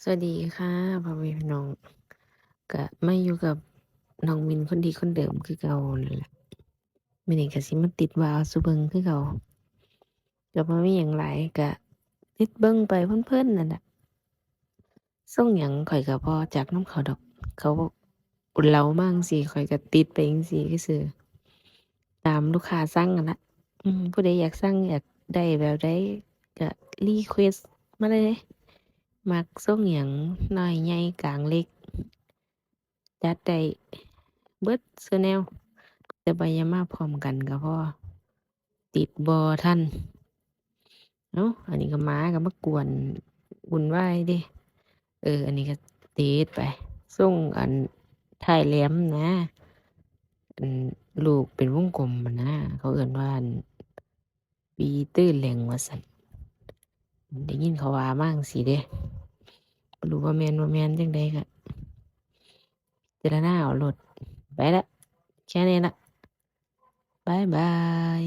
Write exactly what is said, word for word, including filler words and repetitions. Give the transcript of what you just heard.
สวัสดีค่ะ พ่อแม่พี่น้อง ก็มาอยู่กับน้องมินคนดีคนเดิมคือเก่านั่นแหละ มื้อนี้ก็สิมาติดว้าวสู่เบิ่งคือเก่า ก็บ่มีหยังหลาย ก็ติดเบิ่งไปเพลินๆนั่นแหละ ทรงหยังข้อยก็บ่จักนำเขาดอก เขาเล่ามาจั่งซี้ ข้อยก็ติดไปจั่งซี้ซื่อๆ ตามลูกค้าสั่งนั่นล่ะ อืม ผู้ใดอยากสั่ง อยากได้แบบใดก็ request มาเลย มักทรงหยัง น้อย ใหญ่ กลาง เล็ก จัดได้เบิดซุแนว แต่ว่าอย่ามาพร้อมกันก็พอ ติดบ่ทัน เอ้า อันนี้ก็หมาก็มากวนวุ่นวายเด้ เออ อันนี้ก็ติดไป ทรงอันท้ายแหลมนะ อันลูกเป็นวงกลมหั้นนะ เขาเอิ้นว่าอัน ปีเตอร์แหลงว่าซั่น ได้ยินเขาว่ามาจั่งซี้เด้ บ่รู้ว่าแม่นบ่แม่นจั่งใดก็พิจารณาเอาโลด ไปละ แค่นี้ละ บ๊ายบาย